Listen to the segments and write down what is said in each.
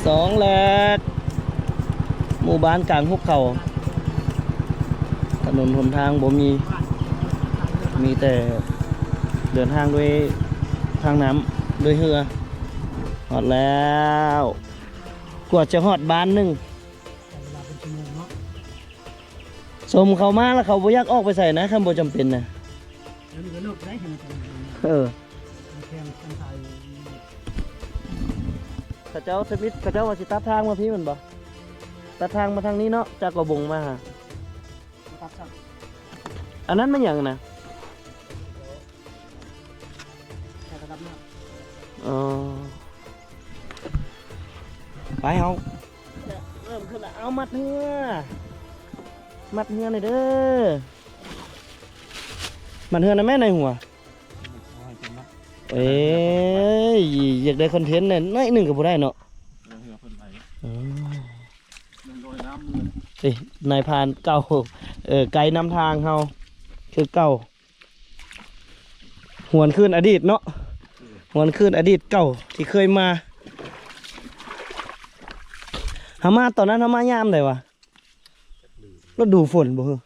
ໜອງແລກ ໝູ່ບ້ານກາງຫຸບເຂົາ ຖະໜົນຫົນທາງບໍ່ມີ ມີແຕ່ເດີນທາງດ້ວຍທາງນ້ຳ ດ້ວຍເຮືອ. ຮອດແລ້ວ ກວ່າຈະຮອດບ້ານໜຶ່ງ. ໃຊ້ເວລາເປັນຊົ່ວໂມງເນາະ. ຊົມເຂົາມາແລ້ວເຂົາບໍ່ຢາກອອກໄປໃສນະ ຄັນບໍ່ຈຳເປັນນະ. ເອີ ເຂົາເຈົ້າທະມິດ ເຂົາເຈົ້າວ່າຊິຕັດທາງມາພີ້ແມ່ນບໍ່? ຕັດທາງມາທາງນີ້ເນາະ ຈາກກະບົງມາຫາ ອັນນັ້ນແມ່ນຫຍັງນະ? ອໍ ໄປເຮົາ ເລີ່ມຂຶ້ນແລ້ວ. ເອົາ ມັດເຮືອ ມັດເຮືອໜ່ອຍເດີ ມັດເຮືອນະແມ່ນາຍຫົວ. ເອີຍ ຢາກໄດ້ຄອນເທັນແດ່ ໜ້ອຍໜຶ່ງກໍບໍ່ໄດ້ເນາະ. ເອີ ເອີຍ ນາຍພານເກົ່າ ເອີ ໄກນຳທາງເຮົາຄືເກົ່າ. ຫວນຄືນອະດີດເນາະ ຫວນຄືນອະດີດເກົ່າທີ່ເຄີຍມາ. ເຮົາມາຕອນນັ້ນ ເຮົາມາຍາມໃດວະ? ລະດູຝົນບໍ່? ບໍ່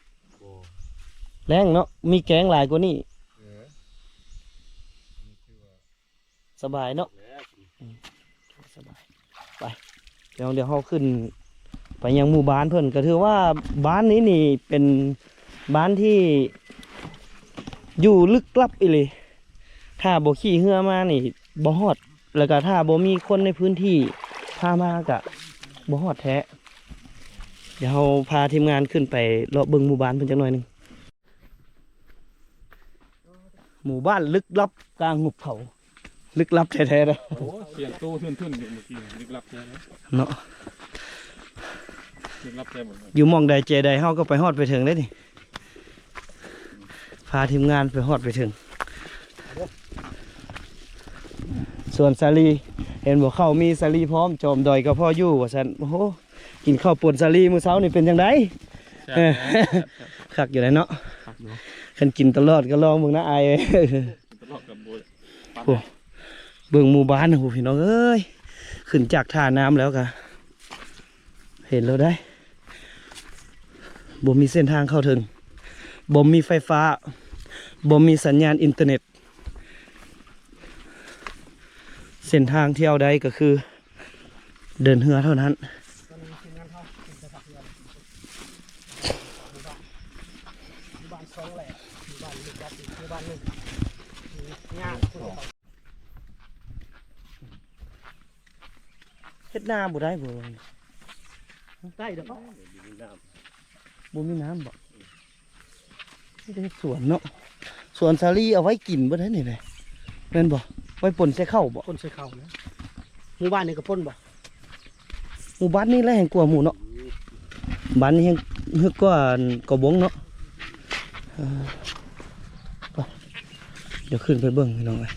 ແລ້ງເນາະ ມີແກ້ງຫຼາຍກວ່ານີ້. ເອີ ສະບາຍເນາະ. ອືມ ສະບາຍ. ໄປ ດຽວ ດຽວເຮົາຂຶ້ນໄປຍັງໝູ່ບ້ານເພິ່ນ. ກໍຖືວ່າບ້ານນີ້ນີ້ເປັນບ້ານທີ່ຢູ່ລຶກລັບອີ່ຫຼີ ຖ້າບໍ່ຂີ່ເຮືອມານີ້ບໍ່ຮອດ ແລ້ວກໍຖ້າບໍ່ມີຄົນໃນພື້ນທີ່ພາມາກໍບໍ່ຮອດແທ້. ດຽວເຮົາພາທີມງານຂຶ້ນໄປເລາະເບິ່ງໝູ່ບ້ານເພິ່ນຈັກໜ້ອຍໜຶ່ງ. ໝູ່ບ້ານລຶກລັບກາງຫຸບເຂົາ ລຶກລັບແທ້ໆເດ້. ໂອ້ ສຽງໂຕ້ທຶນໆຢູ່ເມື່ອກີ້ ລຶກລັບແທ້ເນາະ ລຶກລັບແທ້ໝົດ. ຢູ່ໝ່ອງໃດແຈໃດ ເຮົາກໍໄປຮອດໄປເຖິງເດ້ນີ້ ພາທີມງານໄປຮອດໄປເຖິງ. ສວນສາລີ ເຫັນບໍ່ ເຂົ້າມີສາລີພ້ອມ ຈອມດອຍກໍພໍຢູ່ວ່າຊັ້ນ. ໂອ້ໂຫ ກິນເຂົ້າປົນສາລີມື້ເຊົ້ານີ້ເປັນຈັ່ງໃດ? ແຊບ ເອີ ແຊບ ແຊບ ຄັກຢູ່ແຫຼະເນາະ ຄັກຢູ່. ຄັນກິນຕະຫຼອດກໍລອງເບິ່ງນະອ້າຍເອີຍ ກິນຕະຫຼອດກໍບໍ່ ໂອ້ ເບິ່ງໝູ່ບ້ານພຸ້ນ ພີ່ນ້ອງເອີຍ ຂຶ້ນຈາກທ່ານ້ຳແລ້ວກໍເຫັນແລ້ວໄດ໋. ບໍ່ມີເສັ້ນທາງເຂົ້າເຖິງ ບໍ່ມີໄຟຟ້າ ບໍ່ມີສັນຍານອິນເຕີເນັດ. ເສັ້ນທາງທ່ຽວໄດ້ກໍຄືເດີນເຮືອເທົ່ານັ້ນ. ເຮັດນາບໍ່ໄດ້ບໍ່? ໄດ້ດອກ ບໍ່ມີນ້ຳບໍ່? ມີແຕ່ເຮັດສວນເນາະ ສວນສາລີເອົາໄວ້ກິນເບິດໄດ໋ນີ້ແຫຼະ ແມ່ນບໍ່? ໄວ້ປົນໃສ່ເຂົ້າບໍ່? ປົນໃສ່ເຂົ້ານະ. ໝູ່ບ້ານນີ້ກໍປົນບໍ່? ໝູ່ບ້ານນີ້ແຫຼະແຮ່ງກວ່າໝູ່ເນາະ ບ້ານນີ້ແຮ່ງຮຶກກວ່າກະບົງເນາະ. ເອີ ໄປ ດຽວຂຶ້ນໄປເບິ່ງພີ່ນ້ອງເອີຍ.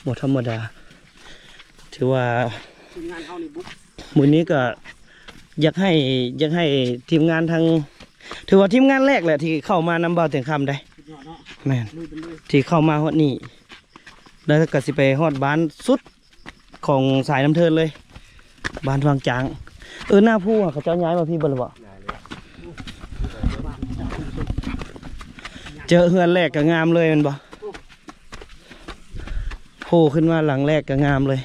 ບໍ່ທຳມະດາ ຖືວ່າທີມງານເຮົານີ້ບຸກ ມື້ນີ້ກໍຢາກໃຫ້ ຢາກໃຫ້ທີມງານທັງ ຖືວ່າທີມງານແລກແຫຼະທີ່ເຂົ້າມານຳບ່າວຕຽງຄຳໄດ໋. ສຸດຍອດເນາະ ແມ່ນ ລຸຍໄປເລີຍ ທີ່ເຂົ້າມາຮອດນີ້ ແລ້ວກໍຊິໄປຮອດບ້ານສຸດ ຂອງສາຍນ້ຳເທີນເລີຍ ບ້ານວັງຈາງ. ເອີ ໜ້າພູເຂົາເຈົ້າຍ້າຍມາພີ້ເບິດແລ້ວບໍ່? ເຈີເຮືອນແລກກໍງາມເລີຍແມ່ນບໍ່? ໂຜຂຶ້ນມາຫຼັງແລກກໍງາມເລີຍ.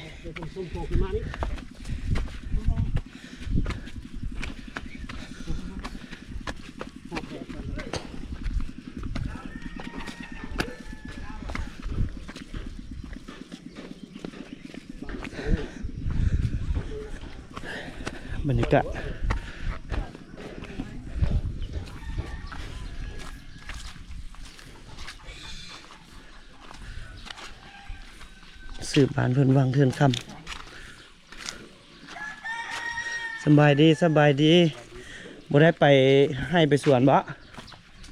ບັນຍາກາດ ຊື່ບ້ານເພິ່ນວັງເທີນຄຳ. ສະບາຍດີ ສະບາຍດີ. ບໍ່ໄດ້ໄປໄຮ່ໄປສວນບໍ?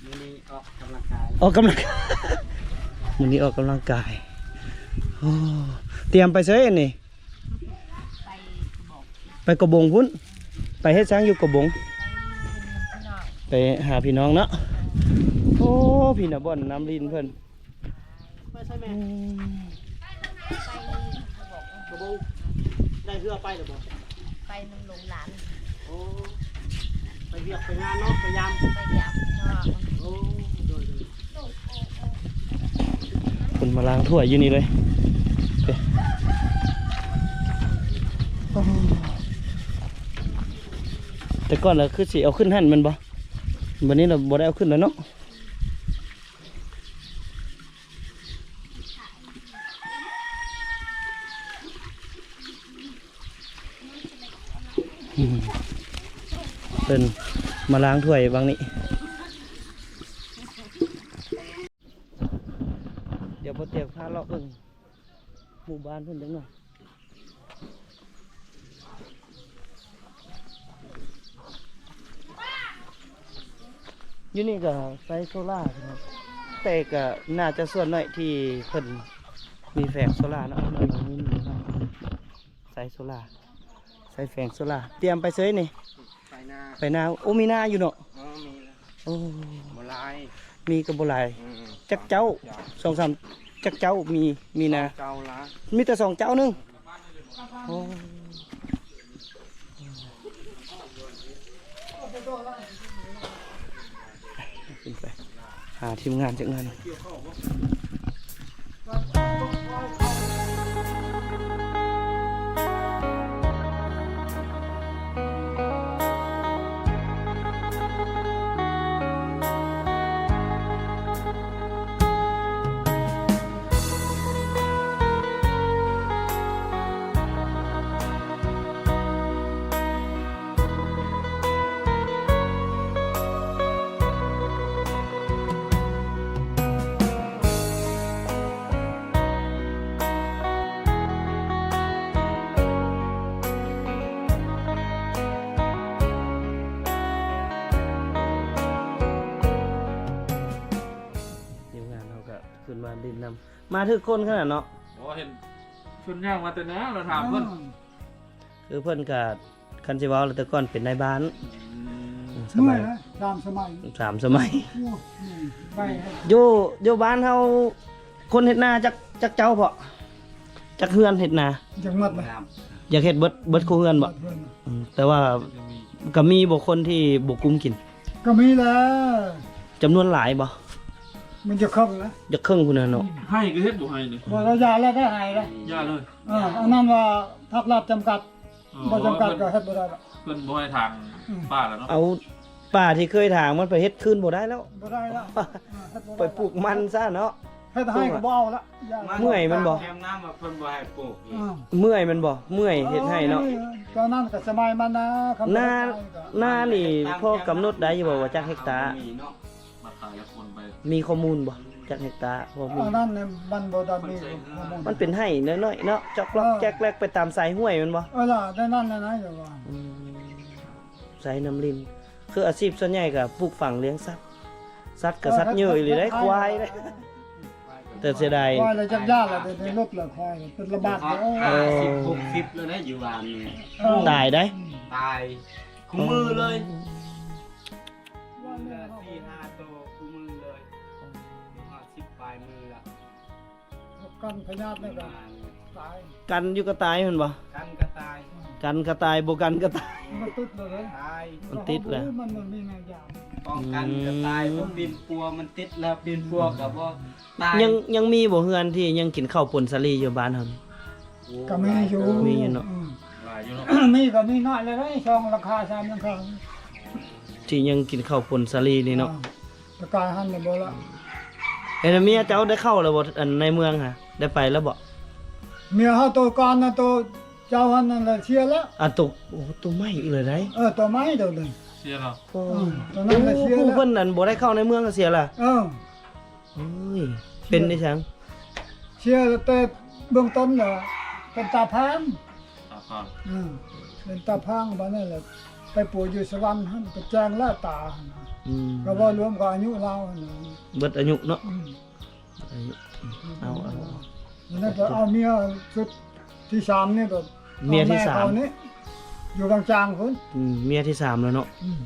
ມື້ນີ້ອອກກຳລັງກາຍ ອອກກຳລັງກາຍ ມື້ນີ້ອອກກຳລັງກາຍ. ໂອ້ ຕຽມໄປໃສອັນນີ້? ໄປກະບົງພຸ້ນ. ໄປເຮັດຫຍັງຢູ່ກະບົງ? ໄປຫາພີ່ນ້ອງເນາະ. ໂອ້ ພີ້ນະ ບ່ອນນ້ຳລິນເພິ່ນ. ໄປໃສແມ່? ອືມ ໄປ ໄປ ໄດ້ເຮືອໄປແລ້ວບໍ່? ໄປນຳຫຼວງຫຼານ. ໂອ້ ໄປວຽກໄປງານເນາະ ໄປຢາມ ໄປຢາມເນາະ. ໂອ້ ໂດຍໆ ເພິ່ນມາລ້າງຖ້ວຍຢູ່ນີ້ເລີຍ. ໂອ້ ແຕ່ກ່ອນລະຄືຊິເອົາຂຶ້ນຫັ້ນແມ່ນບໍ່? ບັດນີ້ລະບໍ່ໄດ້ເອົາຂຶ້ນແລ້ວເນາະ. ອືມ ເພິ່ນມາລ້າງຖ້ວຍວັງນີ້. ດຽວບໍ່ຕຽກພາເລາະເບິ່ງໝູ່ບ້ານເພິ່ນຈັກໜ່ອຍ. ຢູ່ນີ້ກໍໃຊ້ໂຊລາເນາະ ແຕ່ກໍໜ້າຈະສ່ວນໜ້ອຍທີ່ເພິ່ນມີແຜງໂຊລາເນາະ. ໃຊ້ໂຊລາ ໃຊ້ແຜງໂຊລາ. ຕຽມໄປເຊີຍນີ້? ໄປນາ ໄປນາ. ໂອ້ ມີນາຢູ່ເນາະ? ເອີ ມີແລ້ວ. ໂອ້ ບໍ່ຫຼາຍ ມີກໍບໍ່ຫຼາຍ. ອືມ ຈັກເຈົ້າ? ສອງສາມ ຈັກເຈົ້າມີ ມີນາ? ສອງເຈົ້າລະ ມີແຕ່ສອງເຈົ້າໜຶ່ງ. ໂອ້ ຂຶ້ນໄປຫາທີມງານຈັກໜ່ອຍໜຶ່ງ. ທີມງານເຮົາກໍຂຶ້ນມາຫຼິ້ນນຳ ມາຖືກຄົນຂະໜາດເນາະ. ບໍ່ເຫັນເພິ່ນຍ່າງມາແຕ່ນາ ລະຖາມເພິ່ນ. ອືມ ຄືເພິ່ນກະ ຄັນຊິເວົ້າແລ້ວແຕ່ກ່ອນເປັນນາຍບ້ານ. ອືມ ສະໄໝ ສາມສະໄໝ ສາມສະໄໝ. ໂອ້ ໄປ ຢູ່ ຢູ່ບ້ານເຮົາຄົນເຮັດນາຈັກ ຈັກເຈົ້າເພາະ ຈັກເຮືອນເຮັດນາ? ຈັກໝົດນະ ຢາກເຮັດເບິດ ເບິດຄູ່ເຮືອນບໍ່? ອືມ ແຕ່ວ່າກໍມີບໍ່ຄົນທີ່ບໍ່ກຸ້ມກິນ? ກໍມີແຫຼະ. ຈຳນວນຫຼາຍບໍ່? ມັນຈະເຄິ່ງນະ ຈະເຄິ່ງພຸ້ນນະເນາະ. ອືມ ໄຮ່ກໍເຮັດບໍ່ໄຮ່ນີ້? ບໍ່ ລະຢ່າແລ້ວ ໄດ້ໄຮ່ແລ້ວ ຢ່າເລີຍ. ເອີ ອັນນັ້ນວ່າພັກລັດຈຳກັດ ອໍ ບໍ່ຈຳກັດກໍເຮັດບໍ່ໄດ້ລະ ເພິ່ນບໍ່ໃຫ້ຖາງ ອືມ ປ່າແລ້ວເນາະ. ເອົາປ່າທີ່ເຄີຍຖາງມັນໄປເຮັດຄືນບໍ່ໄດ້ແລ້ວ ບໍ່ໄດ້ແລ້ວ. ເອີ ເຮັດບໍ່ໄດ້ ໄປປູກມັນຊະເນາະ ເຮັດໄຮ່ກໍບໍ່ເອົາລະ ເມື່ອຍແມ່ນບໍ່? ແຄມນ້ຳວ່າເພິ່ນບໍ່ໃຫ້ປູກອີກ. ເມື່ອຍແມ່ນບໍ່? ເມື່ອຍເຮັດໄຮ່ເນາະ. ຕອນນັ້ນກໍສະໄໝມັນນະ ນາ ນານີ້ພໍກຳນົດໄດ້ຢູ່ບໍ່ວ່າຈັກເຮັກຕາ? ມາຂາຍແລ້ວຄົນໄປ ມີຂໍ້ມູນບໍ່? ຈັກເຮັກຕາ ພໍມີ? ອັນນັ້ນມັນບໍ່ໄດ້ມີຂໍ້ມູນ ມັນເປັນໄຮ່ນ້ອຍໆເນາະ ຈອກລັອກ ເອີ ແຈກແລັກໄປຕາມສາຍຫ້ວຍແມ່ນບໍ່? ເອີ ລະ ໄດ້ນັ້ນນະ ຢູ່ວ່າ ອືມ ໃຊ້ນ້ຳລິນ. ຄືອາຊີບສ່ວນໃຫຍ່ກໍປູກຝັງລ້ຽງສັດ ສັດກໍສັດເຍີ້ອີ່ຫຼີໄດ໋ ເອີ ຄວາຍເດ້. ແຕ່ເສຍດາຍ ຄວາຍລະຈັກຢ່າລະ ໄດ້ລົດລະ ຄວາຍເປັນລະບາດ. ໂອ້ ຫ້າສິບ ຫົກສິບແລ້ວນະ ຢູ່ບ້ານນີ້ ເອີ ຕາຍໄດ໋ ອືມ ຕາຍຄູ່ມື້ເລີຍ. ມື້ລະສີ່ຫ້າໂຕຄູ່ມື້ເລີຍ ຫ້າສິບປາຍມື້ລະ ກັນພະຍາດນີ້ກໍຕາຍ ກັນຢູ່ກໍຕາຍແມ່ນບໍ່? ກັນກໍຕາຍ ກັນກໍຕາຍ ບໍ່ກັນກໍຕາຍ ມັນຕິດເລີຍ ຕາຍ ມັນຕິດແລ້ວ ມັນບໍ່ມີແນວຢາມ ປ້ອງກັນກໍຕາຍ ອືມ ບໍ່ປິ່ນປົວ ມັນຕິດແລ້ວປິ່ນປົວກໍບໍ່ຕາຍ. ຍັງ ຍັງມີບໍ່ເຮືອນທີ່ຍັງກິນເຂົ້າປົນສາລີຢູ່ບ້ານເຮົານີ້? ໂອ້ ກໍມີຢູ່ ມີຢູ່ເນາະ ອືມ ຫຼາຍຢູ່ເນາະ ມີກໍມີນ້ອຍແລ້ວເດ້ ສອງຫຼັງຄາ ສາມຫຼັງຄາ ທີ່ຍັງກິນເຂົ້າປົນສາລີນີ້ເນາະ. ອືມ ແຕ່ກາຍຫັ້ນແລ້ວບໍ່ລະ ເຫັນເມຍເຈົ້າໄດ້ເຂົ້າແລ້ວບໍ່? ອັນໃນເມືອງຫະ ໄດ້ໄປແລ້ວບໍ່? ເມຍເຮົາໂຕກ່ອນນະ ໂຕເຈົ້າຫັ້ນນັ້ນລະເສຍແລ້ວ. ອັນໂຕ ໂອ້ ໂຕໃໝ່ອີກແລ້ວໄດ໋. ເອີ ໂຕໃໝ່ໂຕໜຶ່ງເສຍແລ້ວ. ໂອ້ ອືມ ໂຕນັ້ນລະເສຍແລ້ວ ຜູ້ເພິ່ນນັ້ນບໍ່ໄດ້ເຂົ້າໃນເມືອງກໍເສຍລະ. ເອີ ໂອ້ຍ ເປັນໄດ້ຫຍັງ? ເສຍແລ້ວແຕ່ເບື້ອງຕົ້ນລະເປັນຕາພາງ ຕາພາງ ອືມ ເປັນຕາພາງ ບາດນັ້ນລະໄປປົວຢູ່ສະຫວັນຫັ້ນ ໄປແຈ້ງແລ້ວຕາຫັ້ນນະ ອືມ ກໍເວົ້າລວມກັບອາຍຸລາວຫັ້ນນະ ເບິດອາຍຸເນາະ ອືມ ອາຍຸ ເອົາ ເອົາ ນັ້ນກໍເອົາເມຍຊຸດທີສາມນີ້ກໍ ເມຍທີສາມ ເອົາແມ່ເຂົານີ້ ຢູ່ວັງຈາງພຸ້ນ ອືມ ເມຍທີສາມແລ້ວເນາະ ອືມ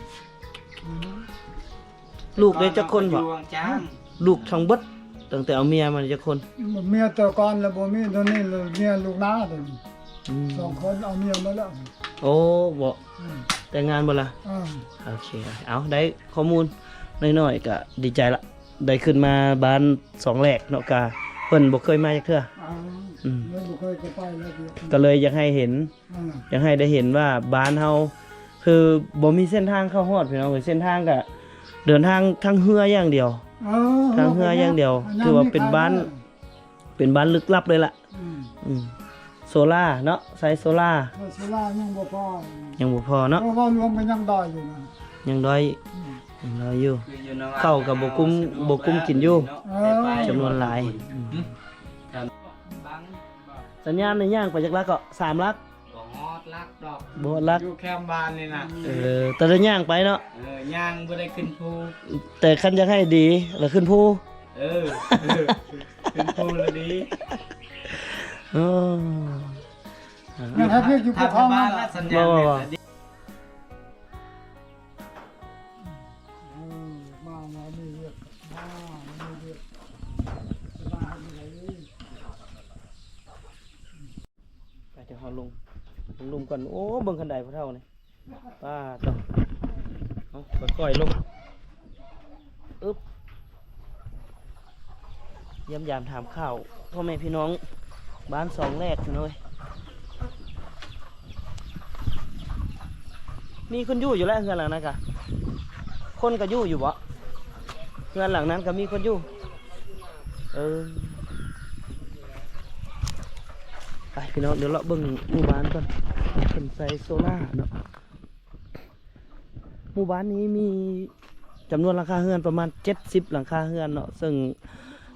ລູກໄດ້ຈັກຄົນບໍ? ຢູ່ວັງຈາງ ລູກທັງເບິດ ຕັ້ງແຕ່ເອົາເມຍມາຈັກຄົນ? ເມຍແຕ່ກ່ອນແລ້ວບໍ່ມີ ດຽວນີ້ເມຍລູກໜ້າເດ້ ອືມ ສອງຄົນເອົາເມຍໝົດແລ້ວ. ໂອ້ ບໍ່ ອືມ ແຕ່ງງານເບິດລະ? ອືມ ໂອເຄ ເອົາ ໄດ້ຂໍ້ມູນໜ້ອຍໆ ກະດີໃຈລະ ໄດ້ຂຶ້ນມາບ້ານສອງແລກເນາະ ກະເພິ່ນບໍ່ເຄີຍມາຈັກເທື່ອ. ອືມ ເພິ່ນບໍ່ເຄີຍ ກະໄປແລ້ວ ກະເລີຍຢາກໃຫ້ເຫັນ ອືມ ຢາກໃຫ້ໄດ້ເຫັນວ່າບ້ານເຮົາ ຄືບໍ່ມີເສັ້ນທາງເຂົ້າຮອດ ພີ່ນ້ອງເອີຍ ເສັ້ນທາງກະເດີນທາງທາງເຮືອຢ່າງດຽວ. ເອີ ທາງເຮືອຢ່າງດຽວ ຖືວ່າເປັນບ້ານ ເປັນບ້ານລຶກລັບເລີຍລະ. ອືມ ອືມ ໂຊລາເນາະ ໃຊ້ໂຊລາ ເອີ ໂຊລາຍັງບໍ່ພໍ ຍັງບໍ່ພໍເນາະ ເພາະວ່າລວມກໍຍັງດ້ອຍຢູ່ນະ ຍັງດ້ອຍ ອືມ ຍັງດ້ອຍຢູ່ ເຂົ້າກໍບໍ່ກຸ້ມ ບໍ່ກຸ້ມກິນຢູ່ ເອີ ຈຳນວນຫຼາຍ. ອືມ ສັນຍານນີ້ຍ່າງໄປຈັກຫຼັກເກາະ? ສາມຫຼັກ ບໍ່ຮອດຫຼັກດອກ ບໍ່ຮອດຫຼັກ ຢູ່ແຄມບ້ານນີ້ນະ. ເອີ ແຕ່ລະຍ່າງໄປເນາະ ເອີ ຍ່າງບໍ່ໄດ້ຂຶ້ນພູ ແຕ່ຄັນຢາກໃຫ້ດີລະຂຶ້ນພູ. ເອີ ເອີ ຂຶ້ນພູລະດີ. ເອີ ຍັງໃຫ້ພຽກຢູ່ພູທອງນັ້ນນະ ບໍ່ ບໍ່ ບໍ່ ເອີ ມາ ມາມີວຽກ ມາ ມາມີວຽກ ສະບາຍດີ. ໄປ ດຽວເຮົາລົງ ລົງລຸ່ມກ່ອນ. ໂອ້ ເບິ່ງຄັນໄດຜູ້ເຖົ້ານີ້ ປ້າດໂທ້ ເອົາ ຄ່ອຍໆລົງ ອຶບ ຢ້ຽມຢາມຖາມຂ່າວພໍ່ແມ່ພີ່ນ້ອງບ້ານສອງແລກ ພີ່ນ້ອງເອີຍ. ມີຄົນຢູ່ຢູ່ແລ້ວ ເຮືອນຫຼັງນັ້ນກະ ຄົນກະຢູ່ຢູ່ບໍ? ເຮືອນຫຼັງນັ້ນກະມີຄົນຢູ່. ເອີ ໄປພີ່ນ້ອງ ດຽວເລາະເບິ່ງໝູ່ບ້ານກ່ອນ ເພິ່ນໃສ່ໂຊລາເນາະ. ໝູ່ບ້ານນີ້ມີຈຳນວນຫຼັງຄາເຮືອນປະມານເຈັດສິບຫຼັງຄາເຮືອນເນາະ ເຊິ່ງ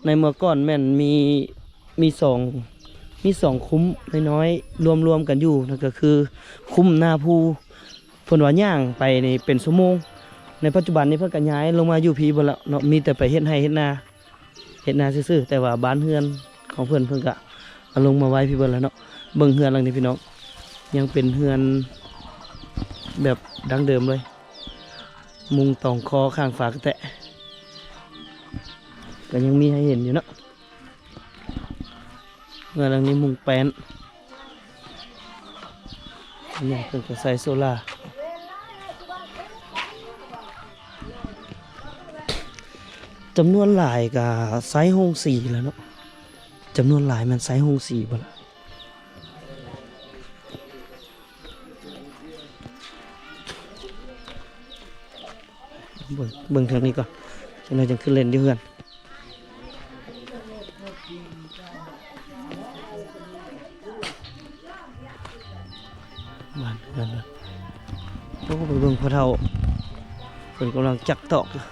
ໃນເມື່ອກ່ອນແມ່ນມີ ມີສອງ ມີສອງຄຸ້ມນ້ອຍໆ ລວມໆກັນຢູ່ ນັ້ນກະຄືຄຸ້ມນາພູ. ເພິ່ນວ່າຍ່າງໄປນີ້ເປັນຊົ່ວໂມງ ໃນປັດຈຸບັນນີ້ເພິ່ນກະຍ້າຍລົງມາຢູ່ພີ້ເບິດແລ້ວເນາະ ມີແຕ່ໄປເຮັດໄຮ່ເຮັດນາ ເຮັດນາຊື່ໆ ແຕ່ວ່າບ້ານເຮືອນຂອງເພິ່ນ ເພິ່ນກະເອົາລົງມາໄວ້ພີ້ເບິດແລ້ວເນາະ. ເບິ່ງເຮືອນຫຼັງນີ້ພີ່ນ້ອງ ຍັງເປັນເຮືອນແບບດັ້ງເດີມເລີຍ ມຸງຕອງຄໍຂ້າງຝາກະແຕະ ກະຍັງມີໃຫ້ເຫັນຢູ່ເນາະ. ເຮືອນຫຼັງນີ້ມຸງແປ້ນ ອັນນີ້ເພິ່ນກະໃສ່ໂຊລາ. ຈຳນວນຫຼາຍກະໃຊ້ໂຮງສີແລ້ວເນາະ ຈຳນວນຫຼາຍແມ່ນໃຊ້ໂຮງສີເບິດລະ. ເບິ່ງ ເບິ່ງທາງນີ້ກ່ອນ ຈັກໜ້ອຍຈັ່ງຂຶ້ນຫຼິ້ນຢູ່ເຮືອນ. ບ້ານເຮືອນ ໂອ້ ໄປເບິ່ງພໍ່ເຖົ້າ ເພິ່ນກຳລັງຈັກຕອກຢູ່.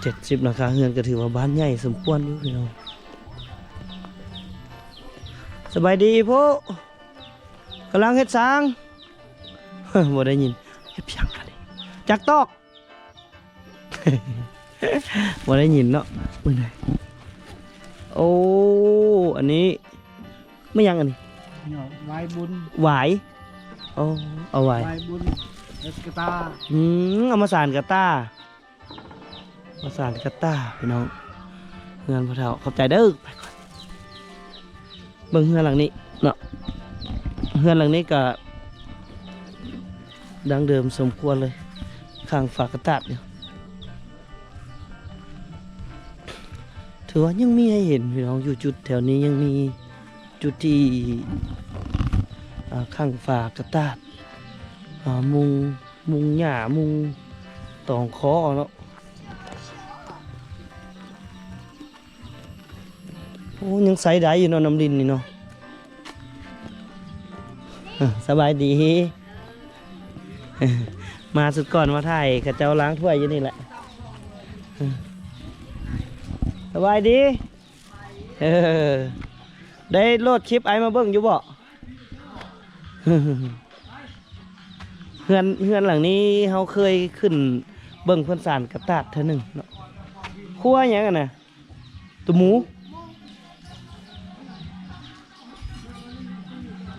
ເຈັດສິບຫຼັງຄາເຮືອນ ກະຖືວ່າບ້ານໃຫຍ່ສົມຄວນຢູ່ພີ່ນ້ອງ. ສະບາຍດີພໍ່ ກຳລັງເຮັດສາງ ບໍ່ໄດ້ຍິນ ເຮັດຫຍັງອັນນີ້ ຈັກຕອກ ບໍ່ໄດ້ຍິນເນາະ. ເບິ່ງແດ່ ໂອ້ ອັນນີ້ ແມ່ນຫຍັງອັນນີ້? ຫວາຍບຸນ ຫວາຍ ໂອ້ ເອົາຫວາຍ ຫວາຍບຸນ ເຮັດກະຕ່າ ອືມ ເອົາມາສານກະຕ່າ ມາສານກະຕ່າພີ່ນ້ອງ. ເຮືອນພໍ່ເຖົ້າ ຂອບໃຈເດີ ໄປກ່ອນ. ເບິ່ງເຮືອນຫຼັງນີ້ເນາະ ເຮືອນຫຼັງນີ້ກະດັ້ງເດີມສົມຄວນເລີຍ ຂ້າງຝາກະຕາດຢູ່. ຖືວ່າຍັງມີໃຫ້ເຫັນພີ່ນ້ອງ ຢູ່ຈຸດແຖວນີ້ຍັງມີຈຸດທີ່ ອ່າ ຂ້າງຝາກະຕາດ ອ່າ ມຸງ ມຸງຫຍ້າ ມຸງຕອງຄໍເນາະ. ໂອ້ ຍັງໃຊ້ໄດ້ຢູ່ເນາະ ນ້ຳລິນນີ້ເນາະ. ສະບາຍດີ ມາສຸດກ່ອນມາຖ່າຍເຂົາເຈົ້າລ້າງຖ້ວຍຢູ່ນີ້ແຫຼະ. ສະບາຍດີ ເອີ ໄດ້ໂຫຼດຄລິບອ້າຍມາເບິ່ງຢູ່ບໍ່? ເຮືອນ ເຮືອນຫຼັງນີ້ເຮົາເຄີຍຂຶ້ນເບິ່ງເພິ່ນສານກະຕາດເທື່ອໜຶ່ງເນາະ. ຄົວຫຍັງຫັ້ນນະ? ໂຕໝູ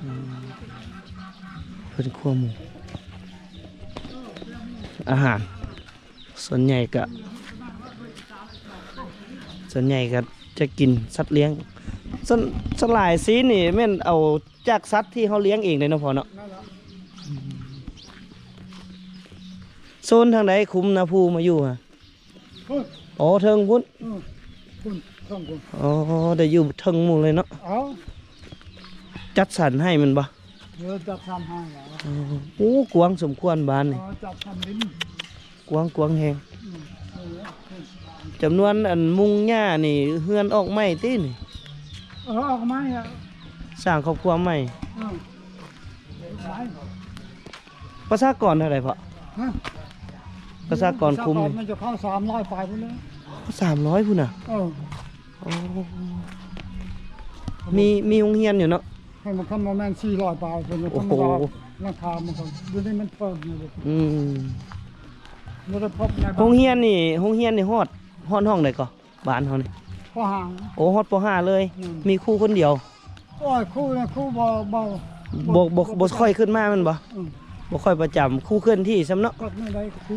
ອືມ ເພິ່ນຄົວໝູ. ອາຫານ ສ່ວນໃຫຍ່ກະ ສ່ວນໃຫຍ່ກະຈະກິນສັດລ້ຽງ ສ່ວນ ສ່ວນຫຼາຍຊີ້ນນີ້ແມ່ນເອົາຈາກສັດທີ່ເຮົາລ້ຽງເອງເດ້ເນາະພໍ່ເນາະ. ໂຊນທາງໃດຄຸ້ມນາພູມາຢູ່ຫະ? ພຸ້ນ ອໍ ເທິງພຸ້ນ ເອີ ພຸ້ນ ເທິງພຸ້ນ ອໍ ໄດ້ຢູ່ເທິງໝູ່ເລີຍເນາະ. ເອົາ ຈັດສັນໃຫ້ແມ່ນບໍ່? ເອີ ຈັດສັນໃຫ້ແລ້ວ. ອໍ ໂອ້ ກວ້າງສົມຄວນບ້ານນີ້. ເອີ ຈັດສັນດິນ ກວ້າງ ກວ້າງແຮງ. ອືມ ເອີ ຈຳນວນອັນມຸງຫຍ້ານີ້ ເຮືອນອອກໃໝ່ຕິນີ້? ເອີ ອອກໃໝ່ ສ້າງຄອບຄົວໃໝ່. ເອີ ປະຊາກອນເທົ່າໃດພໍ່? ຮະ? ປະຊາກອນຄຸ້ມ ປະຊາກອນມັນຈະເຂົ້າສາມຮ້ອຍປາຍພຸ້ນແຫຼະ. ສາມຮ້ອຍພຸ້ນນະ? ເອີ ໂອ້ ມີ ມີໂຮງຮຽນຢູ່ເນາະ? ຄັນບໍ່ ຄັນບໍ່ແມ່ນສີ່ຮ້ອຍປາຍພຸ້ນນະ. ໂອ້ໂຫ ທຳມະດາ ລາຄາມັນກໍ ດຽວນີ້ມັນເພີ່ມຢູ່ເດ້. ອືມ ບໍ່ໄດ້ພົບໃນ ໂຮງຮຽນນີ້ ໂຮງຮຽນນີ້ຮອດ ຮອດຫ້ອງໃດກໍ? ບ້ານເຮົານີ້ ປໍຫ້າ. ໂອ້ ຮອດປໍຫ້າເລີຍ. ອືມ ມີຄູຄົນດຽວ. ໂອ້ຍ ຄູນະ ຄູບໍ່ ບໍ່ ບໍ່ ບໍ່ ບໍ່ຄ່ອຍຂຶ້ນມາແມ່ນບໍ່? ອືມ ບໍ່ຄ່ອຍປະຈຳ ຄູເຄື່ອນທີ່ຊ້ຳເນາະ. ກໍແນວໃດຄູ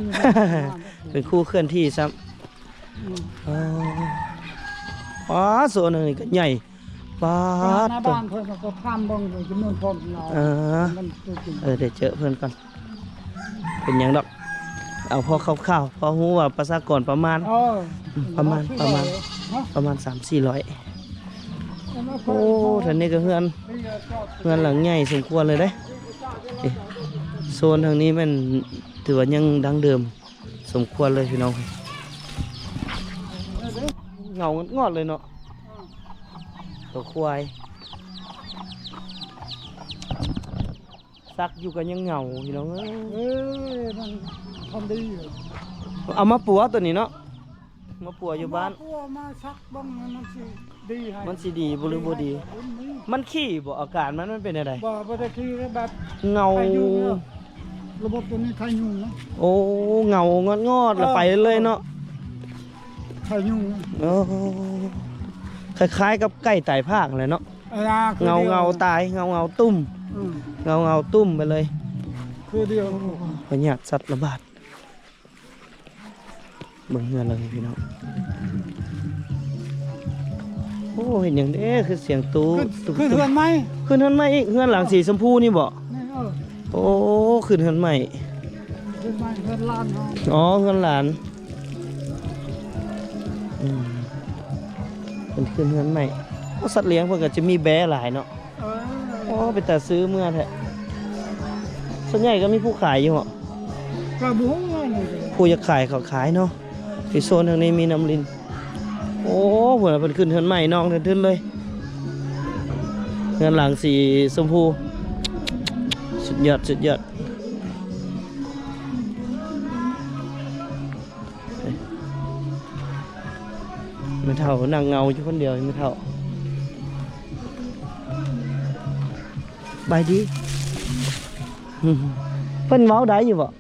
ເປັນຄູເຄື່ອນທີ່ຊ້ຳ. ອືມ ອໍ ປາດ ໂຊນນີ້ກໍໃຫຍ່. ປາດ ໜ້າບ້ານເພິ່ນກໍຖາມເບິ່ງເລີຍ ຈຳນວນຄົນຫຼາຍ. ເອີ ມັນຕົວຈິງ ເອີ ໄດ້ເຈີເພິ່ນກ່ອນ. ເປັນຫຍັງດອກ ເອົາພໍຄ່າວໆ ພໍຮູ້ວ່າປະຊາກອນປະມານ. ເອີ ປະມານ ປະມານ ປະມານສາມສີ່ຮ້ອຍ. ໂອ້ ແຖວນີ້ກໍເຮືອນ ເຮືອນຫຼັງໃຫຍ່ສົມຄວນເລີຍເດ້. ນີ້ ໂຊນທາງນີ້ແມ່ນຖືວ່າຍັງດັ້ງເດີມສົມຄວນເລີຍພີ່ນ້ອງ. ເຫງົາງອດໆເລີຍເນາະ ຕົວຄວາຍ. ສັກຢູ່ກໍຍັງເຫງົາພີ່ນ້ອງເອີຍ. ເອີ ມັນທຳດີຢູ່. ເອົາມາປົວຕົວນີ້ເນາະ ມາປົວຢູ່ບ້ານ ມາປົວມາສັກເບິ່ງ ມັນ ມັນຊິດີໃຫ້ ມັນຊິດີບໍ່ ຫຼືບໍ່ດີ? ມັນຂີ້ບໍ່? ອາການມັນ ມັນເປັນແນວໃດ? ບໍ່ ບໍ່ໄດ້ຂີ້ ແບບເຫງົາ ໄຂ້ຍຸງເນາະ ລະບົບຕົວນີ້ໄຂ້ຍຸງເນາະ. ໂອ້ ເຫງົາງອດໆ ແລ້ວໄປເລີຍເນາະ ໄຂ້ຍຸງ. ໂອ້ ຄ້າຍໆກັບໄກ່ຕາຍພາກຫັ້ນແຫຼະເນາະ. ເອີ ຄື ເຫງົາ ດຽວ ເຫງົາຕາຍ ເຫງົາ ເຫງົາຕຸ້ມ. ອືມ ເຫງົາ ເຫງົາຕຸ້ມໄປເລີຍ ຄືດຽວ ພະຍາດສັດລະບາດ. ເບິ່ງເຮືອນເລີຍພີ່ນ້ອງ. ໂອ້ ເຮັດຫຍັງເດ້ ຄືສຽງຕູ້ ຂຶ້ນ ຕຸ້ມ ຂຶ້ນເຮືອນໃໝ່ ຂຶ້ນເຮືອນໃໝ່ອີກ. ເຮືອນຫຼັງສີຊົມພູນີ້ບໍ່? ແມ່ນ ເອີ ໂອ້ ຂຶ້ນເຮືອນໃໝ່ ຂຶ້ນໃໝ່ ເຮືອນຫຼານເຮົາ. ອໍ ເຮືອນຫຼານ. ອືມ ເພິ່ນຂຶ້ນເຮືອນໃໝ່. ໂອ້ ສັດລ້ຽງເພິ່ນກໍຈະມີແບ້ຫຼາຍເນາະ. ເອີ ໂອ້ ເປັນຕາຊື້ເມືອແທ້. ສ່ວນໃຫຍ່ກໍມີຜູ້ຂາຍຢູ່ເຫາະ? ກໍບໍ່ຮູ້ວ່າ ຜູ້ຢາກຂາຍເຂົາຂາຍເນາະ. ທີ່ໂຊນທາງນີ້ມີນ້ຳລິນ. ໂອ້ ເພິ່ນ ເພິ່ນຂຶ້ນເຮືອນໃໝ່ ນ້ອງທຶນໆເລີຍ ເຮືອນຫຼັງສີຊົມພູ. ສຸດຍອດ ສຸດຍອດ. ແມ່ເຖົ້ານັ່ງເຫງົາຢູ່ຄົນດຽວ ແມ່ເຖົ້າ. ສະບາຍດີ. ເພິ່ນເວົ້າໄດ້ຢູ່ບໍ່?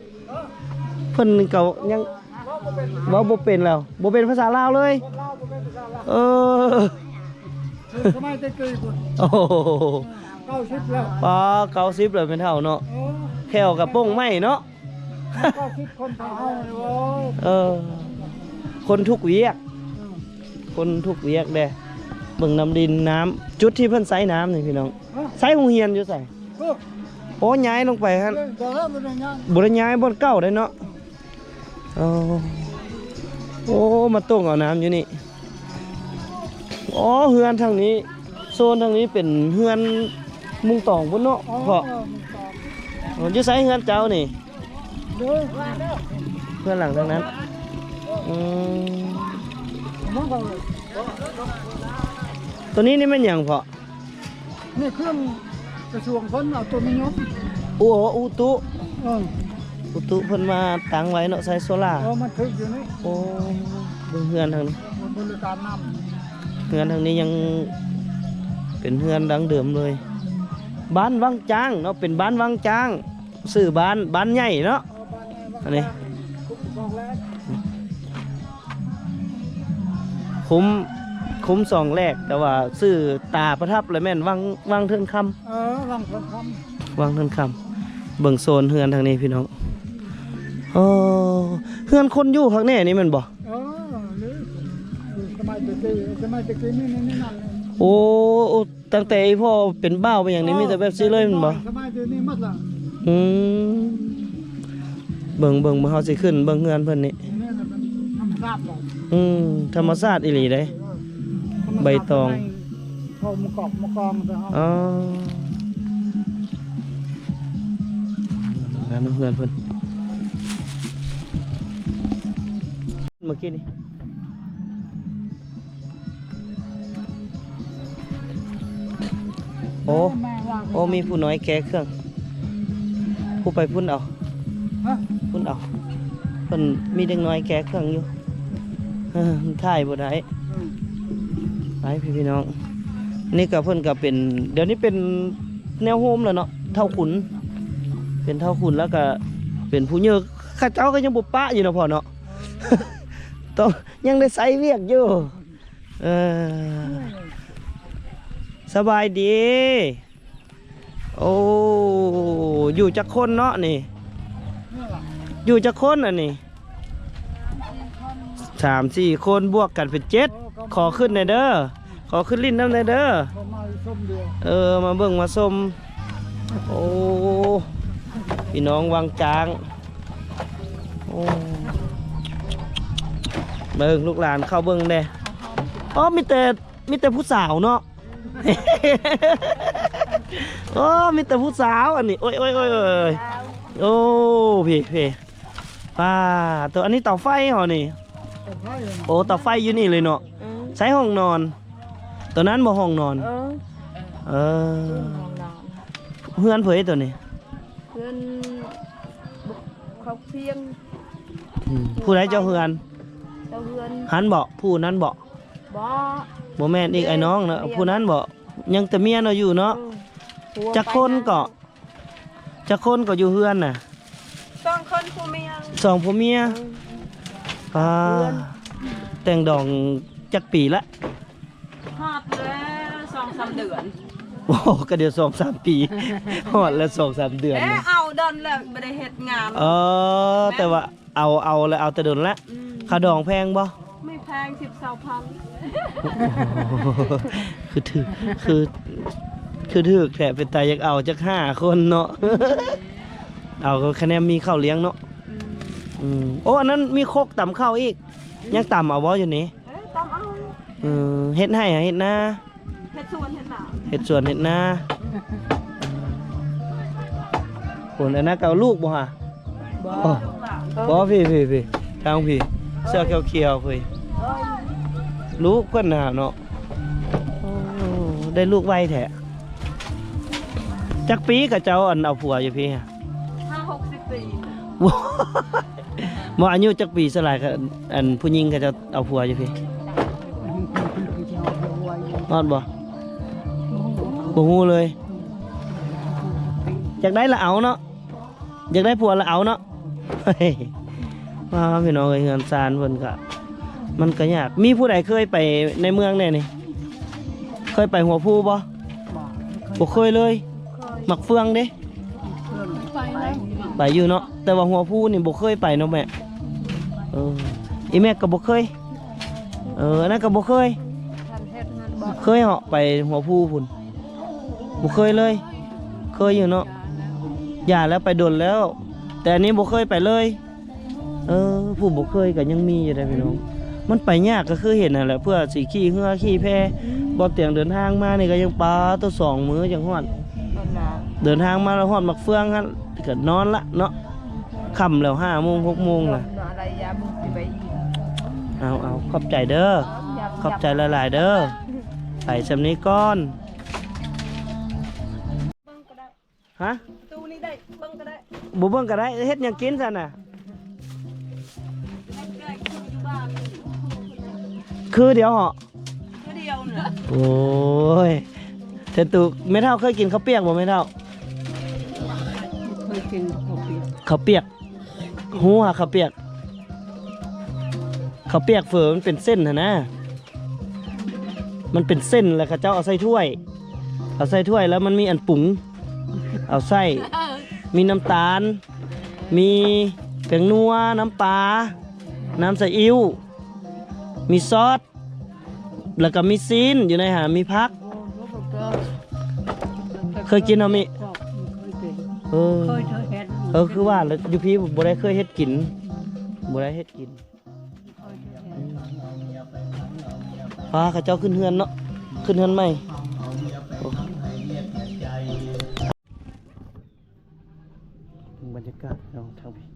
ເພິ່ນກໍຍັງເວົ້າບໍ່ເປັນແລ້ວ ບໍ່ເປັນພາສາລາວເລີຍ. ເອີ ສະໄໝແຕ່ກີ້ພຸ້ນ. ໂອ້ໂຫ ເກົ້າສິບແລ້ວ ປາ ເກົ້າສິບແລ້ວແມ່ເຖົ້າເນາະ. ເອີ ແຂ້ວກະໂປ່ງໄມ້ເນາະ. ເກົ້າສິບ ຄົນເຖົ້າເຮົານີ້ ໂອ້ຍ ເອີ ຄົນທຸກວຽກ ອືມ ຄົນທຸກວຽກເດ້. ເບິ່ງນ້ຳລິນນ້ຳ ຈຸດທີ່ເພິ່ນໃຊ້ນ້ຳນີ້ພີ່ນ້ອງ. ຮະ? ໃຊ້ໂຮງຮຽນຢູ່ໃສ? ໂອ້ ໂອ້ ຍ້າຍລົງໄປຫັ້ນ. ເອີ ບໍ່ ບໍ່ໄດ້ຍ້າຍ ບໍ່ໄດ້ຍ້າຍ ບ່ອນເກົ່າໄດ໋ເນາະ. ອືມ ໂອ້ ໂອ້ ມາຕົງເອົານ້ຳຢູ່ນີ້. ອໍ ເຮືອນທາງນີ້ ໂຊນທາງນີ້ເປັນເຮືອນມຸງຕອງພຸ້ນເນາະ. ອໍ ພໍ່ ມຸງຕອງ. ອໍ ຢູ່ໃສເຮືອນເຈົ້ານີ້? ເດີ ເຮືອນຫຼັງທາງນັ້ນ. ອືມ ຕົວນີ້ນີ້ແມ່ນຫຍັງພໍ່? ນີ້ເຄື່ອງກະຊວງເພິ່ນເອົາຕົວນີ້ຍົກ. ໂອ້ ອຸຕຸ ເອີ ອຸຕຸເພິ່ນມາຕັ້ງໄວ້ເນາະ ໃສ່ໂຊລາ. ເອີ ມັນຖືກຢູ່ນີ້. ໂອ້ ເບິ່ງເຮືອນທາງນີ້ ບໍລິການນ້ຳ. ເຮືອນທາງນີ້ຍັງເປັນເຮືອນດັ້ງເດີມເລີຍ. ບ້ານວັງຈ້າງເນາະ ເປັນບ້ານວັງຈ້າງ. ຊື່ບ້ານ ບ້ານໃຫຍ່ເນາະ. ເອີ ບ້ານໃຫຍ່ວັງ ອັນນີ້ ຈ້າງ ຄຸ້ມຄອງແລ້ວ ຄຸ້ມ ຄຸ້ມສອງແລກ ແຕ່ວ່າຊື່ຕາປະທັບລະແມ່ນວັງ ວັງເທີນຄຳ. ເອີ ວັງເທີນຄຳ ວັງເທີນຄຳ. ເບິ່ງໂຊນເຮືອນທາງນີ້ພີ່ນ້ອງ. ອໍ ເຮືອນຄົນຢູ່ຄັກແນ່ນີ້ແມ່ນບໍ່? ເອີ ນີ້ ສະໄໝແຕ່ກີ້ ສະໄໝແຕ່ກີ້ນີ້ ນີ້ ນີ້ນັ້ນ ໂອ້ ຕັ້ງແຕ່ອີ່ພໍ່ເປັນບ່າວເປັນຫຍັງນີ້ ເອີ ມີແຕ່ແບບຊີ້ເລີຍແມ່ນບໍ່? ສະໄໝແຕ່ນີ້ໝົດລະ ອືມ ເບິ່ງ ເບິ່ງ ເບິ່ງ ເຮົາຊິຂຶ້ນເບິ່ງເຮືອນເພິ່ນນີ້ ນີ້ນະ ເປັນທຳມະຊາດບໍ່? ອືມ ທຳມະຊາດອີ່ຫຼີເດ້ ເອີ ທຳມະຊາດ ໃບຕອງ ເຂົາມາກອກມາກອງໃສ່ເຮົາ ອໍ ງານເຮືອນເພິ່ນ ເມື່ອກີ້ນີ້ ໂອ້ ໂອ້ ມີຜູ້ນ້ອຍແກ່ເຄື່ອງ ຜູ້ໄປພຸ້ນເອົາ ຮະ ພຸ້ນເອົາ ເພິ່ນມີເດັກນ້ອຍແກ່ເຄື່ອງຢູ່ ເອີ ມັນຖ່າຍບໍ່ໄດ້ ອືມ ໄປພີ່ນ້ອງ ນີ້ກໍເພິ່ນກໍເປັນ ດຽວນີ້ເປັນແນວໂຮມແລ້ວເນາະ ເຖົ້າຂຸນ ເປັນເຖົ້າຂຸນ ແລ້ວກໍເປັນຜູ້ເຍີກ ເຂົາເຈົ້າກໍຍັງບໍ່ປະຢູ່ເນາະພໍ່ເນາະ ຕ້ອງ ຍັງໄດ້ໃຊ້ວຽກຢູ່ ເອີ ສະບາຍດີ ໂອ້ ຢູ່ຈັກຄົນເນາະນີ້? ຢູ່ຈັກຄົນອັນນີ້? ສາມສີ່ຄົນ ບວກກັນເປັນເຈັດ ຂໍຂຶ້ນແດ່ເດີ ຂໍຂຶ້ນຫຼິ້ນນຳແດ່ເດີ ເອີ ມາເບິ່ງມາຊົມ ໂອ້ ພີ່ນ້ອງວັງຈາງ ໂອ້ ເບິ່ງລູກຫຼານເຂົ້າເບິ່ງແດ່ ອໍ ມີແຕ່ ມີແຕ່ຜູ້ສາວເນາະ ໂອ້ ມີແຕ່ຜູ້ສາວອັນນີ້ ໂອ້ຍ ໂອ້ຍ ໂອ້ຍ ໂອ້ຍ ໂອ້ ພີ້ ພີ້ ປ້າໂຕ ອັນນີ້ເຕົາໄຟເຮົານີ້ ເຕົາໄຟ ໂອ້ ເຕົາໄຟຢູ່ນີ້ເລີຍເນາະ ອືມ ໃສ່ຫ້ອງນອນ ໂຕນັ້ນບໍ່ຫ້ອງນອນ ເອີ ເອີ ຫ້ອງນອນ ເຮືອນໃຜໂຕນີ້? ເຮືອນ ເຂົາພຽງ ອືມ ຜູ້ໃດເຈົ້າເຮືອນ? ເຈົ້າເຮືອນ ຫັ້ນບໍ? ຜູ້ນັ້ນບໍ? ບໍ່ ບໍ່ແມ່ນອີກ ເອີ ອ້າຍນ້ອງເນາະ ເມຍ ຜູ້ນັ້ນບໍ? ຍັງແຕ່ເມຍເນາະຢູ່ເນາະ ເອີ ຜົວ ຈັກຄົນເກາະ? ໄປນະ ຈັກຄົນເກາະຢູ່ເຮືອນນະ? ສອງຄົນ ຜົວເມຍ ສອງຜົວເມຍ ເອີ ປ້າ ເຮືອນ ແຕ່ງດອງຈັກປີລະ? ຮອດແລ້ວສອງສາມເດືອນ ໂອ້ ກໍດຽວສອງສາມປີ ຮອດແລ້ວສອງສາມເດືອນ ເອີ ເອົາດົນແລ້ວບໍ່ໄດ້ເຮັດງານ ເອີ ແມ່ນ ແຕ່ວ່າ ເອົາ ເອົາແລ້ວ ເອົາແຕ່ດົນລະ ອືມ ຄ່າດອງແພງບໍ່? ບໍ່ແພງ ສິບ ຊາວພັນ ຄືຖືກ ຄື ຄືຖືກແທ້ ເປັນຕາຢາກເອົາຈັກຫ້າຄົນເນາະ ເອົາກໍຄະແນນມີເຂົ້າລ້ຽງເນາະ ອືມ ອືມ ໂອ້ ອັນນັ້ນມີຄົກຕຳເຂົ້າອີກ ອືມ ຍັງຕຳເອົາບໍ່ຢູ່ນີ້? ເອີ ຕຳເອົາ ເອີ ເຮັດໄຮ່ຫາເຮັດນາ? ເຮັດສວນເຮັດນາ ເຮັດສວນເຮັດນາ ພຸ້ນ ອັນນັ້ນກໍເອົາລູກບໍ່ຫາ? ບໍ່ ອໍ ບໍ່ ເອີ ພີ້ ພີ້ ພີ້ ທາງພີ້ ເສື້ອຂຽວໆ ພີ້ ເອີ ລູກເພິ່ນນະເນາະ ໂອ້ ໄດ້ລູກໄວແທ້ ຈັກປີກະເຈົ້າ ອັນ ເອົາຜົວຢູ່ພີ້? ຫ້າຫົກສິບປີ ບໍ່ ອາຍຸຈັກປີສ່ວນຫຼາຍ ອັນ ຜູ້ຍິງເຂົາເຈົ້າເອົາຜົວຢູ່ພີ້? ຮອດບໍ່? ບໍ່ຮູ້ເລີຍ ຢາກໄດ້ລະເອົາເນາະ ຢາກໄດ້ຜົວລະເອົາເນາະ ວ້າ ພີ່ນ້ອງເອີຍ ເຮືອນຊານເພິ່ນກະ ມັນກະຍາກ ມີຜູ້ໃດເຄີຍໄປໃນເມືອງແດ່ນີ້? ເຄີຍໄປຫົວພູບໍ່? ບໍ່ ບໍ່ເຄີຍເລີຍ ບໍ່ເຄີຍ ໝາກເຟືອງເດ້? ໄປແລ້ວ ໄປຢູ່ເນາະ ແຕ່ວ່າຫົວພູນີ້ບໍ່ເຄີຍໄປເນາະແມ່ ເອີ ອີ່ແມ່ກໍບໍ່ເຄີຍ ເອີ ອັນນັ້ນກໍບໍ່ເຄີຍ ເຄີຍເຫາະໄປຫົວພູພຸ້ນ ບໍ່ເຄີຍເລີຍ ເຄີຍຢູ່ເນາະ ຢ່າແລ້ວ ໄປດົນແລ້ວ ແຕ່ອັນນີ້ບໍ່ເຄີຍໄປເລີຍ ເອີ ຜູ້ບໍ່ເຄີຍກໍຍັງມີຢູ່ເດ້ພີ່ນ້ອງ ມັນໄປຍາກ ກໍຄືເຫັນຫັ້ນແຫຼະ ເພື່ອຊິຂີ່ເຮືອຂີ່ແພ ອືມ ບໍ່ຕຽງເດີນທາງມານີ້ກໍຍັງປາໂຕ ສອງມື້ຈັ່ງຮອດ ເດີນທາງມາແລ້ວຮອດໝາກເຟືອງຫັ້ນ ກໍນອນລະເນາະ ຄ່ຳແລ້ວ ຫ້າໂມງ ຫົກໂມງລະ ເອົາ ເອົາ ຂອບໃຈເດີ ຂອບໃຈຫຼາຍໆເດີ ໄປສ່ຳນີ້ກ່ອນ ຮະ? ປະຕູນີ້ໄດ້ ເບິ່ງກໍໄດ້ ບໍ່ເບິ່ງກໍໄດ້ ເຮັດຫຍັງກິນຊັ້ນນະ? ຄືດຽວເຫາະ? ຄືດຽວນະ ໂອ້ຍ ແທ້ຕູ້ ແມ່ເຖົ້າເຄີຍກິນເຂົ້າປຽກບໍ່ແມ່ເຖົ້າ? ເຄີຍກິນເຂົ້າປຽກ ເຂົ້າປຽກ ຮູ້ຫາເຂົ້າປຽກ ເຂົ້າປຽກເຝີມັນເປັນເສັ້ນຫັ້ນນະ ມັນເປັນເສັ້ນ ແລ້ວເຂົາເຈົ້າເອົາໃສ່ຖ້ວຍ ເອົາໃສ່ຖ້ວຍ ແລ້ວມັນມີອັນປຸງ ເອົາໃສ່ ມີນ້ຳຕານ ມີ ແປ້ງນົວ, ນ້ຳປາ, ນ້ຳສະອິ້ວ, ມີຊອດ ແລ້ວກໍມີຊີ້ນຢູ່ໃນຫັ້ນ ມີຜັກ. ເຄີຍກິນເນາະມິ? ເອີ ເຄີຍເຮັດ ເອີ ຄືວ່າແຫຼະ ຢູ່ພີ້ບໍ່ໄດ້ເຄີຍເຮັດກິນ ບໍ່ໄດ້ເຮັດກິນ. ປ້າ ເຂົາເຈົ້າຂຶ້ນເຮືອນເນາະ ຂຶ້ນເຮືອນໃໝ່. ໂອ້ ເບິ່ງບັນຍາກາດເນາະທາງພີ້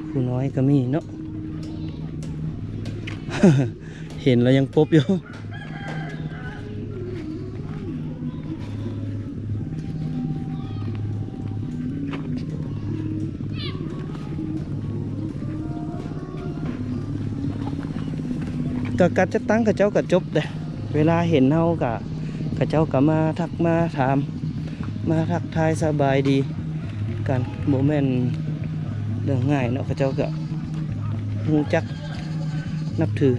ຜູ້ນ້ອຍກໍມີເນາະ ເຫັນແລ້ວຍັງປົບຢູ່. ກໍການຈັດຕັ້ງເຂົາເຈົ້າກໍຈົບເດ້ ເວລາເຫັນເຮົາກໍ ເຂົາເຈົ້າກໍມາທັກມາຖາມ ມາທັກທາຍສະບາຍດີກັນ ບໍ່ແມ່ນເລື່ອງງ່າຍເນາະ ເຂົາເຈົ້າກໍຮູ້ຈັກ ນັບຖື.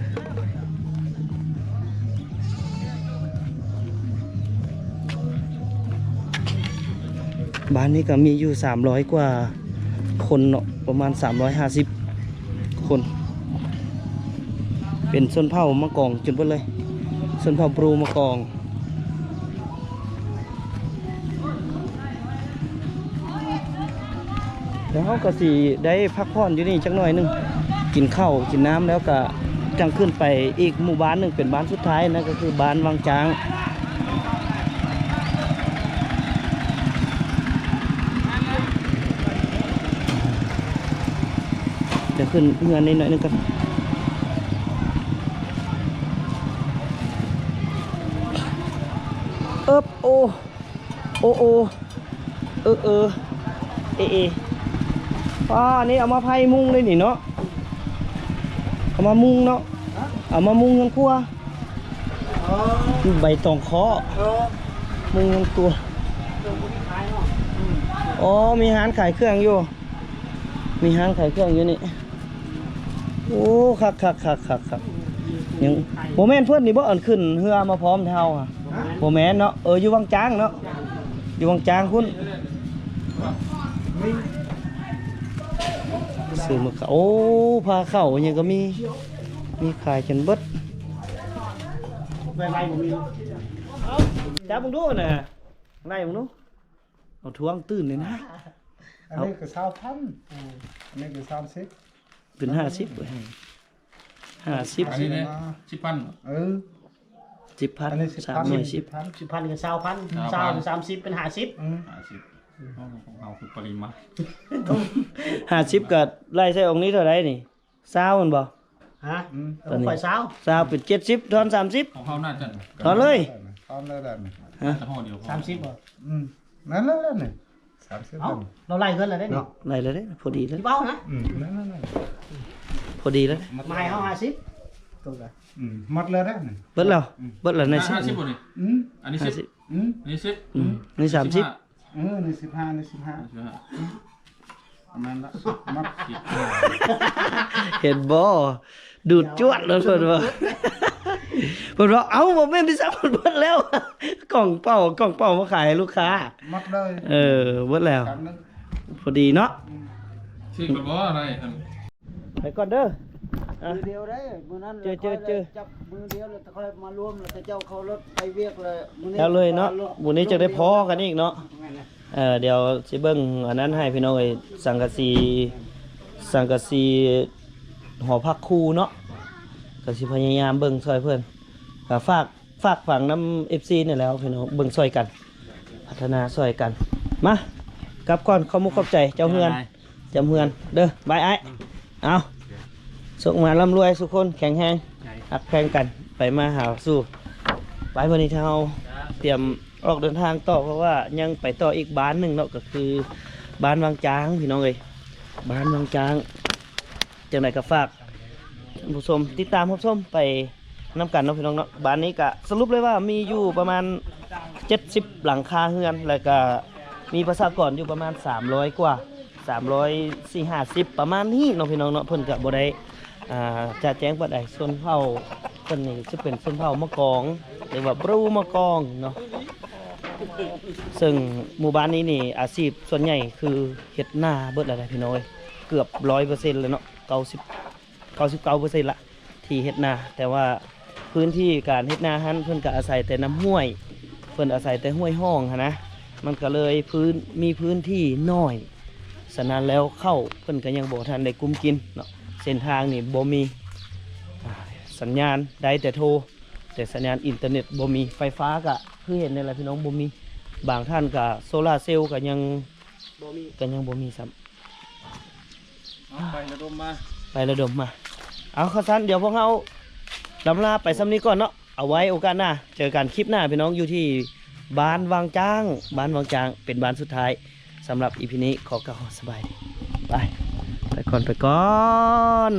ບ້ານນີ້ກໍມີຢູ່ສາມຮ້ອຍກວ່າຄົນເນາະ ປະມານສາມຮ້ອຍຫ້າສິບຄົນ ເປັນຊົນເຜົ່າມະກອງຈົນເບິດເລີຍ ຊົນເຜົ່າບຣູມະກອງ. ແລ້ວເຮົາກໍຊິໄດ້ພັກຜ່ອນຢູ່ນີ້ຈັກໜ້ອຍໜຶ່ງ ກິນເຂົ້າກິນນ້ຳແລ້ວກໍຈັ່ງຂຶ້ນໄປອີກໝູ່ບ້ານໜຶ່ງ ເປັນບ້ານສຸດທ້າຍ ນັ້ນກໍຄືບ້ານວັງຈາງ. ຈະຂຶ້ນເຮືອນນີ້ໜ້ອຍໜຶ່ງກ່ອນ ເອີບ ໂອ ໂອ ໂອ ເອີ ເອີ ເອ ເອ ປ້າ ນີ້ເອົາມາໄຜ່ມຸງເລີຍນີ້ເນາະ ເອົາມາມຸງເນາະ ເອົາມາມຸງເຮືອນຄົວ ອໍ ໃບຕອງເຄາະ ເອີ ມຸງເຮືອນຄົວ ເຄື່ອງບໍ່ໄດ້ຂາຍເນາະ ອືມ ອໍ ມີຮ້ານຂາຍເຄື່ອງຢູ່ ມີຮ້ານຂາຍເຄື່ອງຢູ່ນີ້. ໂອ້ ຄັກໆໆໆໆ ຍັງ ບໍ່ແມ່ນເພິ່ນນີ້ບໍ່ ອັນຂຶ້ນເຮືອມາພ້ອມແທ້ເຮົາຫະ? ບໍ່ແມ່ນເນາະ ເອີ ຢູ່ວັງຈາງເນາະ ຢູ່ວັງຈາງພຸ້ນ ຊື້ໝາກ ໂອ້ ພາເຂົ້າຫຍັງກໍມີ ມີຂາຍຈົນເບິດ ຈັບເບິ່ງດູນະ ໄລ່ເບິ່ງດູ. ເອົາ ທວງຕື່ມເລີຍນະ ອັນນີ້ກໍຊາວພັນ ອັນນີ້ກໍສາມສິບ ເປັນຫ້າສິບເວີຍ ຫ້າສິບ ອັນນີ້ເດ້ ສິບພັນ ເອີ ສິບພັນ ອັນນີ້ສິບພັນ ສາມໜ່ວຍສິບ ສິບພັນ ສິບພັນກໍຊາວພັນ ຊາວພັນ ຊາວ ສາມສິບ ເປັນຫ້າສິບ ອືມ ຫ້າສິບ ຂອງເຮົາຄືປະລິມານ ຫ້າສິບກໍໄລ່ໃສ່ອອກນີ້ເທົ່າໃດນີ້? ຊາວແມ່ນບໍ່? ຮະ? ອືມ ເອີ ຂ້ອຍຊາວ ຊາວເປັນເຈັດສິບ ທອນສາມສິບ ຂອງເຮົາໜ້າຈະ ທອນເລີຍ ທອນເລີຍແຫຼະ ຮະ? ໜ້າຈະຫໍ່ດຽວ ສາມສິບບໍ່? ອືມ ນັ້ນແຫຼະນີ້ ສາມສິບ ເອົ້າ ເນາະ ເຮົາໄລ່ເງິນແລ້ວເດ້ນີ້ ເນາະ ໄລ່ແລ້ວເດ້ ພໍດີແລ້ວ ຊິເວົ້ານະ ອືມ ນັ້ນໆໆ ພໍດີແລ້ວ ມາໃຫ້ເຮົາຫ້າສິບ ຕົວກະ ອືມ ໝົດແລ້ວເດ້ນີ້ ເບິດແລ້ວ ອືມ ເບິດແລ້ວໃນ ຫ້າສິບບໍ່ນີ້? ອືມ ອັນນີ້ສິບ ຫ້າສິບ ອືມ ອັນນີ້ສິບ ອືມ ອືມ ນີ້ສາມສິບ ເອີ ນີ້ສິບຫ້າ ນີ້ສິບຫ້າ ສິບຫ້າ ປະມານລະ ມັກ ເຫັນບໍ່? ດູດຈວດໂລດເພິ່ນວ່າ ເພິ່ນວ່າ ເອົ້າ ບໍ່ແມ່ນທີ່ຊັ້ນ ໝົດແລ້ວ ກ່ອງເປົ່າ ກ່ອງເປົ່າມາຂາຍໃຫ້ລູກຄ້າ ໝົດເລີຍ ເອີ ໝົດແລ້ວ ພັນໜຶ່ງ ພໍດີເນາະ ອືມ ຖືກແລ້ວບໍ່? ໄດ້ ໄປກ່ອນເດີ ມື້ດຽວໄດ້ ມື້ນັ້ນ ເຈີ ເຈີ ເຈີ ຈັບມື້ດຽວ ແລ້ວຄ່ອຍມາລວມ ແລ້ວເຈົ້າເຂົ້າລົດໄປວຽກ ແລ້ວມື້ນີ້ ແລ້ວເລີຍເນາະ ມື້ນີ້ຈະໄດ້ພໍ້ກັນອີກເນາະ ແມ່ນແຫຼະ ເອີ ດຽວຊິເບິ່ງອັນນັ້ນໃຫ້ພີ່ນ້ອງເອີຍ ສັງກະສີ ສັງກະສີຫໍພັກຄູເນາະ ກໍຊິພະຍາຍາມເບິ່ງຊ່ອຍເພິ່ນ ກໍຝາກ ຝາກຝັງນຳເອັຟຊີນີ້ແຫຼະພີ່ນ້ອງ ເບິ່ງຊ່ອຍກັນ ພັດທະນາຊ່ອຍກັນ ມາ ກັບກ່ອນ ຂອບມຸກຂອບໃຈເຈົ້າເຮືອນ ເຈົ້າເຮືອນເດີ ບາຍອ້າຍ ເອົາ ໂຊກມາ ລ່ຳລວຍສູ່ຄົນ ແຂງແຮງ ຮັກແພງກັນ ໄປມາຫາສູ່ ໄປ ມື້ນີ້ເຮົາຕຽມ ອອກເດີນທາງຕໍ່ ເພາະວ່າຍັງໄປຕໍ່ອີກບ້ານໜຶ່ງເນາະ ກໍຄືບ້ານວັງຈາງ ພີ່ນ້ອງເອີຍ ບ້ານວັງຈາງ ຈັ່ງໃດກໍຝາກທ່ານຜູ້ຊົມຕິດຕາມຮັບຊົມໄປນຳກັນເນາະ ພີ່ນ້ອງເນາະ ບ້ານນີ້ກໍສະຫຼຸບເລີຍວ່າມີຢູ່ປະມານເຈັດສິບຫຼັງຄາເຮືອນ ແລ້ວກໍມີປະຊາກອນຢູ່ປະມານສາມຮ້ອຍກວ່າ ສາມຮ້ອຍສີ່ຫ້າສິບ ປະມານນີ້ເນາະ ພີ່ນ້ອງເນາະ ເພິ່ນກໍບໍ່ໄດ້ ອ່າ ຈະແຈ້ງປານໃດ ຊົນເຜົ່າເພິ່ນນີ້ຈະເປັນຊົນເຜົ່າມະກອງ ຫຼືວ່າບຣູມະກອງເນາະ ເຊິ່ງໝູ່ບ້ານນີ້ນີ້ ອາຊີບສ່ວນໃຫຍ່ຄືເຮັດນາເບິດແລ້ວນະພີ່ນ້ອງເອີຍ ເກືອບຮ້ອຍເປີເຊັນແລ້ວເນາະ ເກົ້າສິບ ເກົ້າສິບເກົ້າເປີເຊັນລະທີ່ເຮັດນາ ແຕ່ວ່າພື້ນທີ່ການເຮັດນາຫັ້ນ ເພິ່ນກໍອາໄສແຕ່ນ້ຳຫ້ວຍ ເພິ່ນອາໄສແຕ່ຫ້ວຍຮ່ອງຫັ້ນນະ ມັນກໍເລີຍພື້ນ ມີພື້ນທີ່ນ້ອຍ ສະນັ້ນແລ້ວເຂົ້າເພິ່ນກໍຍັງບໍ່ທັນໄດ້ກຸມກິນເນາະ ເສັ້ນທາງນີ້ບໍ່ມີ ອາ ສັນຍານໄດ້ແຕ່ໂທ ແຕ່ສັນຍານອິນເຕີເນັດບໍ່ມີ ໄຟຟ້າກະຄືເຫັນນີ້ແຫຼະພີ່ນ້ອງ ບໍ່ມີ ບາງທ່ານກະໂຊລາເຊວກະຍັງ ບໍ່ມີ ກະຍັງບໍ່ມີຊ້ຳ ເອົາ ໄປລະດົມມາ ໄປລະດົມມາ ເອົາ ຄັນຊັ້ນດຽວພວກເຮົາລຳລາໄປສ່ຳນີ້ກ່ອນເນາະ ເອົາໄວ້ໂອກາດໜ້າເຈີກັນຄລິບໜ້າພີ່ນ້ອງ ຢູ່ທີ່ບ້ານວັງຈ້າງ ບ້ານວັງຈ້າງ ເປັນບ້ານສຸດທ້າຍ ສຳລັບອີພີນີ້ຂໍກ່າວຄຳວ່າສະບາຍດີ ໄປ ໄປກ່ອນ ໄປກ່ອນ.